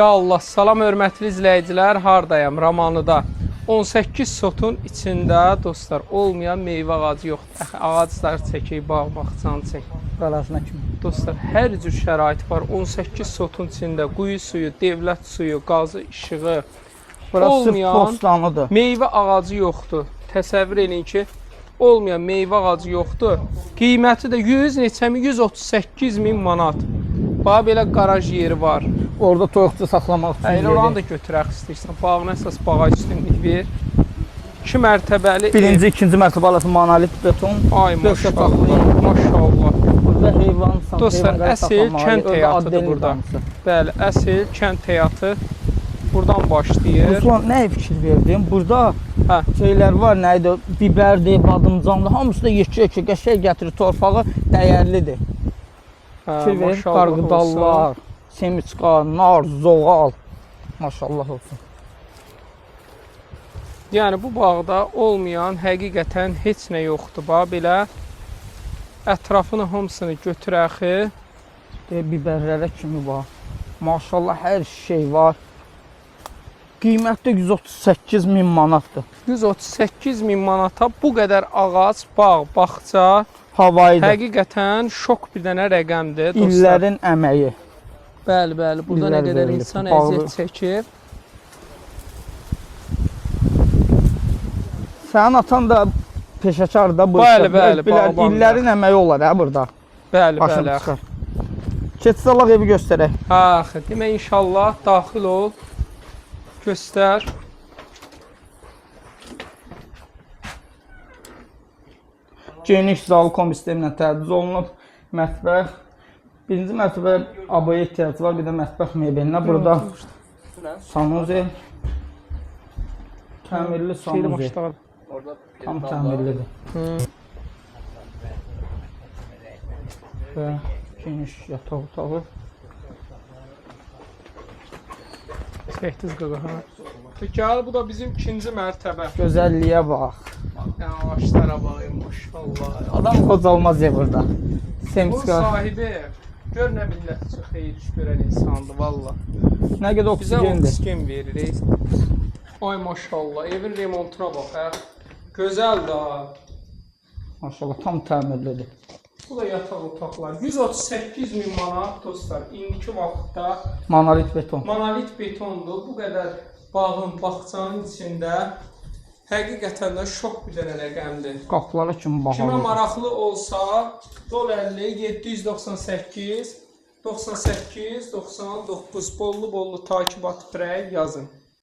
Ya Allah, salam hörmətli izləyicilər, hardayam? Ramanlıda. 18 sotun içində dostlar, olmayan meyvə ağacı yoxdur. Axı ağaclar çəkək, bağ bağçanı çək. Qalasına kimi. Dostlar, hər cür şərait var. 18 sotun içində quyu suyu, dövlət suyu, qazı, işığı, Burası olmayan postanlıdır. meyvə ağacı yoxdur. Təsəvvür eləyin ki, olmayan meyvə ağacı yoxdur. Qiyməti də 100 neçə min, 138 min manat. Bax belə qaraj yeri var. Orada toyuqçu saxlamaq üçün Elə oranı yeri. da götürək istəyirsən. Bağın əsas bağa üstünlük ver. 2 mərtəbəli ev. Birinci, ikinci mərtəbə arası monolit beton. Ay Dörd maşallah. otaqlı. Maşallah. Burada heyvan, Dostlar, heyvanları əsl saxlamağa kənd yer, orada həyatıdır addelin burada. damısı. Bəli, əsl kənd həyatı buradan başlayır. Ruslan, nəyə fikir verdim? Burada Hə. şeylər var, nə idi? Biberdir, badımcandır. Hamısı da yekə-yekə qəşəng gətirir torpağı, dəyərlidir. Hə, Fikir ver, maşallah olsun. qarğıdallar, semiçka, nar, zoğal. Maşallah olsun. Yəni bu bağda olmayan həqiqətən heç nə yoxdur. Bax belə ətrafını hamısını götürəxi. De, biberlərə kimi var. Maşallah hər şey var. Qiyməti də 138 min manatdır. 138 min manata bu qədər ağac, bağ, bağça Havayıdır. həqiqətən şok bir dənə rəqəmdir dostlar. İllərin əməyi. Bəli, bəli. Burada nə İllər qədər verilib. insan Bağlı. əziyyət çəkir. Sənin atan da peşəkar da bu Bəli, işdə. bəli, Bilər, bağbandır. illərin əməyi olar hə burada. Bəli, Başım bəli. çıxar. Keç salaq evi göstərək. Axı, demək inşallah daxil ol. Göstər. Geniş zal kombi sistemlə təchiz olunub. Mətbəx. Birinci mərtəbə abaya ehtiyacı var, bir də mətbəx mebelinə. Burada sanuzel. Təmirli Xeyli sanuzel. maşallah. Tam təmirlidir. Və geniş yataq otağı. Çəkdiz qaqa, ha. Gəl, bu da bizim ikinci mərtəbə. Gözəlliyə bax. Yəni ağaclara bax, maşallah. Adam qocalmaz ya burada. Bu Semska. sahibi gör nə millət üçün xeyir iş görən insandır valla. Nə qədər Bizə oksigendir. oksigen verir. Ey. Ay maşallah, evin remontuna bax hə. Gözəldir ha. Maşallah tam təmirlidir. Bu da yataq otaqlar. 138 min manat dostlar. İndiki vaxtda Monolit beton. monolit betondur. Bu qədər bağın, bağçanın içində həqiqətən də şok bir dənə rəqəmdir. Qapılara kimi Kimə bahalıdır. maraqlı olsa 050 798 98 99 bollu-bollu takibat prək yazın.